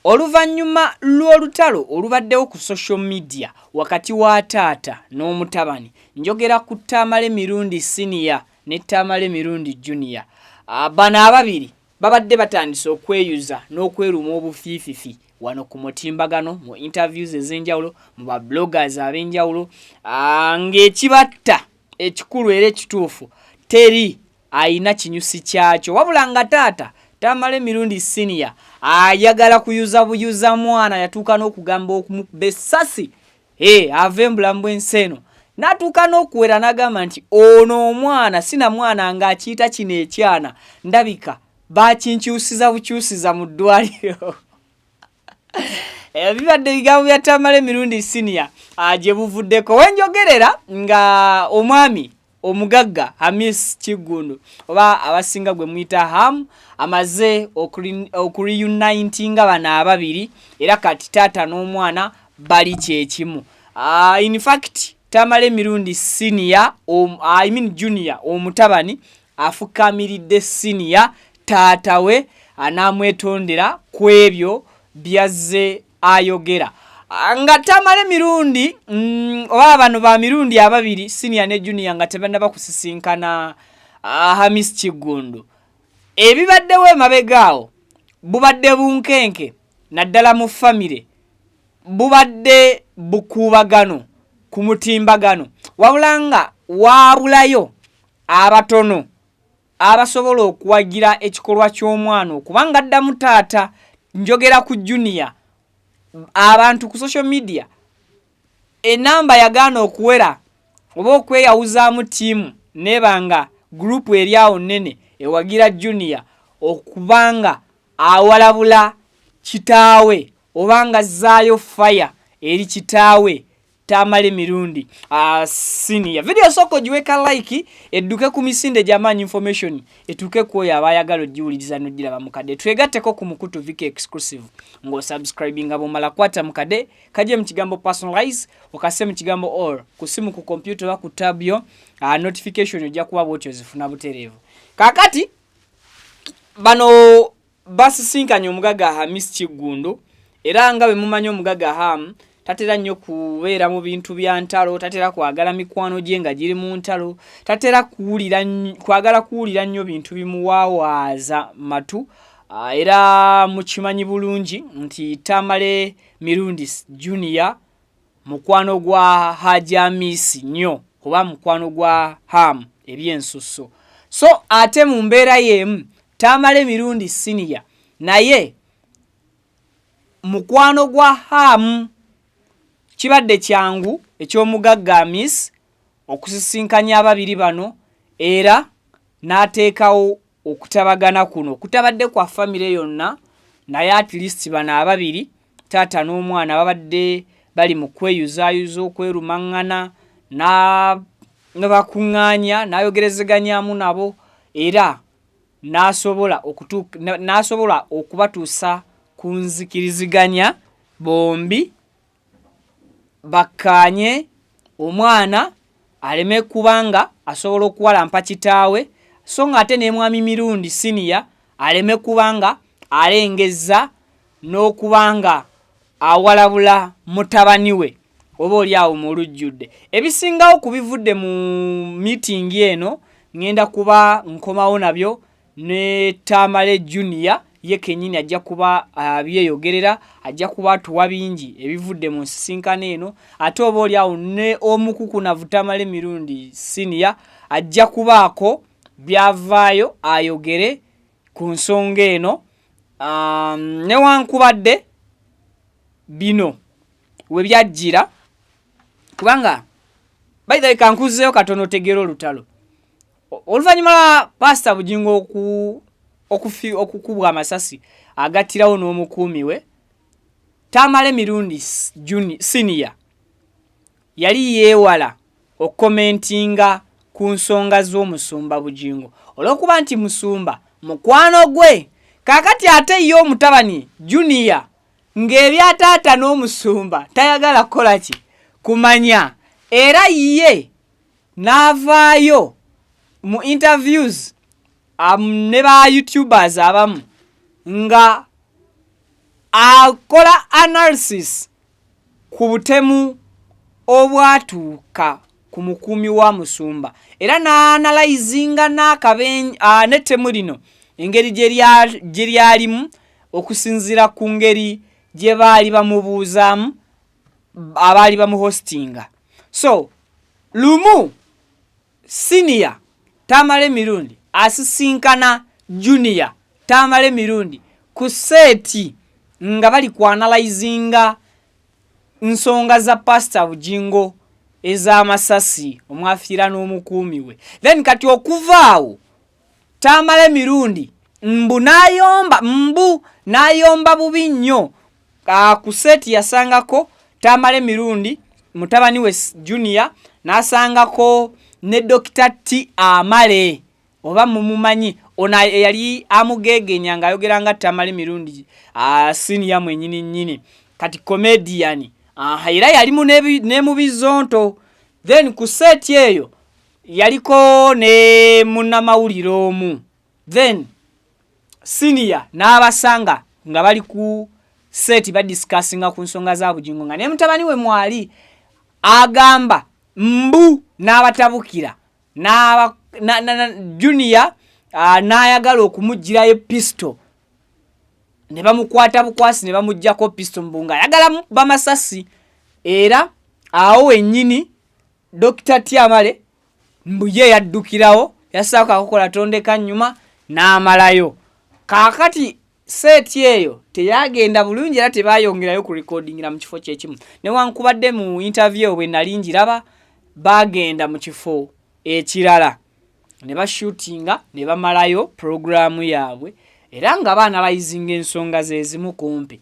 Oluvannyuma lw'olutalo olubaddewo ku social media wakati wa taata n'omutabani, njogera ku Tamale Mirundi Senior ne Tamale Mirundi Junior. Bano ababiri babadde batandise okweyuza n'okweruma obufiififi wano ku mutimbagano mu interviews ez'enjawulo mu ba bloggers ab'enjawulo ng'ekibatta ekikulu era ekituufu teri ayina kinyusi kyakyo, wabula nga taata Tamale Mirundi Senior ayagala kuyuza buyuza mwana. Yatuuka n'okugamba okumukuba essasi ave embulamu bw'ensi eno, n'atuuka n'okuwera n'agamba nti ono omwana sina mwana ng'akiyita kino ekyana, ndabika bakinkyusiza bukyusiza mu ddwaliro. Bibadde bigambo bya Tamale Mirundi Senior gye buvuddeko. Wenjogerera nga omwami omugagga Hamis Kiggundu, oba abasinga gwe muyita Ham, amaze okureunitinga bano ababiri, era kati taata n'omwana bali kyekimu. In fact, Tamale Mirundi Senior, I mean Junior, omutabani afukamiridde senior taata we anaamwetondera ku ebyo byazze ayogera. Nga Tamale Mirundi oba bano ba Mirundi ababiri, Senior ne Junior, nga tebannaba kusisinkana Hamis Kiggundu, ebibaddewo emabega awo bubadde bunkenke, naddala mu famire bubadde bukuubagano ku mutimbagano, wabula nga waabulayo abatono abasobola okuwagira ekikolwa ky'omwana okubanga addamu taata. Njogera ku Junior. Abantu ku social media enamba yagaana okuwera oba okweyawuzaamu ttiimu, neeba nga group eri awo nnene ewagira Junior okubanga awalabula kitaawe oba nga azzaayo fire eri kitaawe Tamale Mirundi Senior. Video sooka ogiweka like, edduke ku misinde gy'amaanyi, information etuuke ku oyo aba ayagala ogiwuliriza n'ogiraba mukadde. Twegatteko ku mukutu Vk Exclusive ng'osubscribinga. Bw'omala, kwata mukadde kajje mu kigambo personalize, okase mu kigambo all ku simu, ku computer oba ku tab yo. Notification ojja kuba bwotyo zifuna butereevu. Kaakati bano basisinkanye omugagga Hamis Kiggundu, era nga bwe mumanyi, omugagga Ham tatera nnyo kubeera mu bintu bya ntalo, tatera kwagala mikwano gye nga giri mu ntalo, tatera kuwulira kwagala kuwulira nnyo bintu bimuwaawaaza matu. Era mukimanyi bulungi nti Tamale Mirundi Junior mukwano gwa Haji Amisi nnyo, oba mukwano gwa Ham ebyensusso. So ate mu mbeera y'emu, Tamale Mirundi Senior naye mukwano gwa Ham. Kibadde kyangu eky'omugagga Amis okusisinkanya ababiri bano era n'ateekawo okutabagana kuno kutabadde kwa famire yonna, naye at least bano ababiri, taata n'omwana, babadde bali mu kweyuzaayuza, okwerumaŋŋana, ne bakuŋŋaanya n'ayogerezeganyaamu nabo, era n'asobola okubatuusa ku nzikiriziganya bombi bakkaanye omwana aleme kubanga asobola okuwalampa kitaawe, so nga ate ne mwami Mirundi Senior aleme kubanga alengezza n'okuba nga awalabula mutabani we oba oli awo mu lujjudde. Ebisingawo ku bivudde mu meeting eno ŋŋenda kuba nkomawo nabyo ne Tamale Junior ye kennyini ajja kuba abyeyogerera, ajja kuba atuwa bingi ebivudde mu nsisinkano eno. Ate oba oli awo ne omukukunavu Tamale Mirundi Senior ajja kubaako byavaayo ayogere ku nsonga eno. Newankubadde bino we byajjira, kubanga by the way, kankuzeeyo katono otegeera olutalo. Oluvannyuma lwa Pasita Bugingo okukubwa amasasi agattirawo n'omukuumi we, Tamale Mirundi Senior yali yeewala okukomentinga ku nsonga z'omusumba Bugingo olw'okuba nti musumba mukwano gwe. Kaakati ate ye omutabani Junior ng'ebya taata n'omusumba tayagala kukola ki kumanya, era ye n'avaayo mu interviews ne ba YouTubers abamu nga Akola analysis ku butemu obwatuuka ku mukuumi wa Musumba era n'analyzinga n'ettemu lino engeri gye lyalimu okusinziira ku ngeri gye baali bamubuuzaamu abaali bamuhostinga. So lumu Senior Tamale Mirundi asisinkana Junior Tamale Mirundi ku set nga bali ku analyzinga nsonga za Pastor Bugingo ez'amasasi omwafiira n'omukuumi we. Then kati okuva awo Tamale Mirundi mbu n'ayomba bubi nnyo. Ku set yasangako Tamale Mirundi, mutabani we Junior, n'asangako ne Dr. T Amale, oba mumumanyi ono eyali amugeegenya ng'ayogera nga Tamale Mirundi Senior mwennyini nnyini, kati comedian, era yalimu ne mu bizonto. Then ku set eyo yaliko ne munnamawulire omu. Then Senior n'abasanga nga bali ku set badiscussinga ku nsonga za Bugingo nga ne mutabani we mwali. Agamba mbu n'abatabukira Junior n'ayagala okumuggyirayo pisto ne bamukwata bukwasi ne bamuggyako pisto, mbu ng'ayagala mukuba masasi. Era awo wennyini Dr. Tamale mbu ye yaddukirawo, yasaako akakola tondeka nnyuma n'amalayo. Kaakati set eyo teyagenda bulungi era tebayongerayo ku recordingira mu kifo kyekimu, newankubadde mu interview bwe nali njiraba bagenda mu kifo ekirala ne bashootinga ne bamalayo puroguramu yaabwe era nga baanalyzinga ensonga ze zimu kumpi.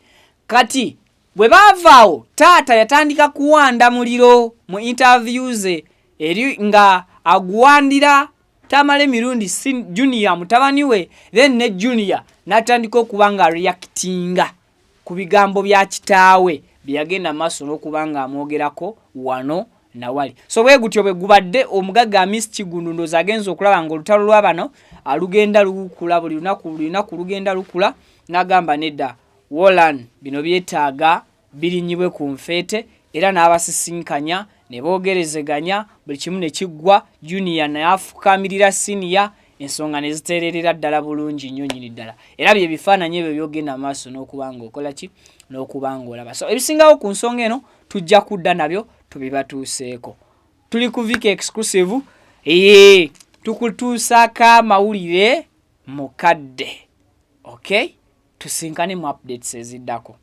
Kati bwe baavaawo, taata yatandika kuwanda muliro mu interview ze eri nga aguwandira Tamale Mirundi Junior mutabani we. Then ne Junior n'atandika okuba nga reactinga ku bigambo bya kitaawe bye yagenda maaso n'okuba nga amwogerako wano nawali. So bwe gutyo bwe gubadde. Omugagga Hamis Kiggundu ndowooza agenza okulaba ng'olutalo lwa bano lugenda lukula buli lunaku, buli lunaku lugenda lukula, n'agamba nedda, wolan bino byetaaga birinyibwe ku nfeete, era n'abasisinkanya ne boogerezeganya buli kimu ne kiggwa. Junior n'afukamirira Senior, ensonga ne ziteererera ddala bulungi nnyo nnyini ddala. Era bye bifaananyi ebyo byogenda maaso n'okuba ng'okola ki n'okuba ng'olaba. So ebisingawo ku nsonga eno tujja kudda nabyo tubibatuuseeko. Tuli ku Vika Exclusive, ee tukutuusaako amawulire mukadde. Okay, tusinkane mu updates eziddako.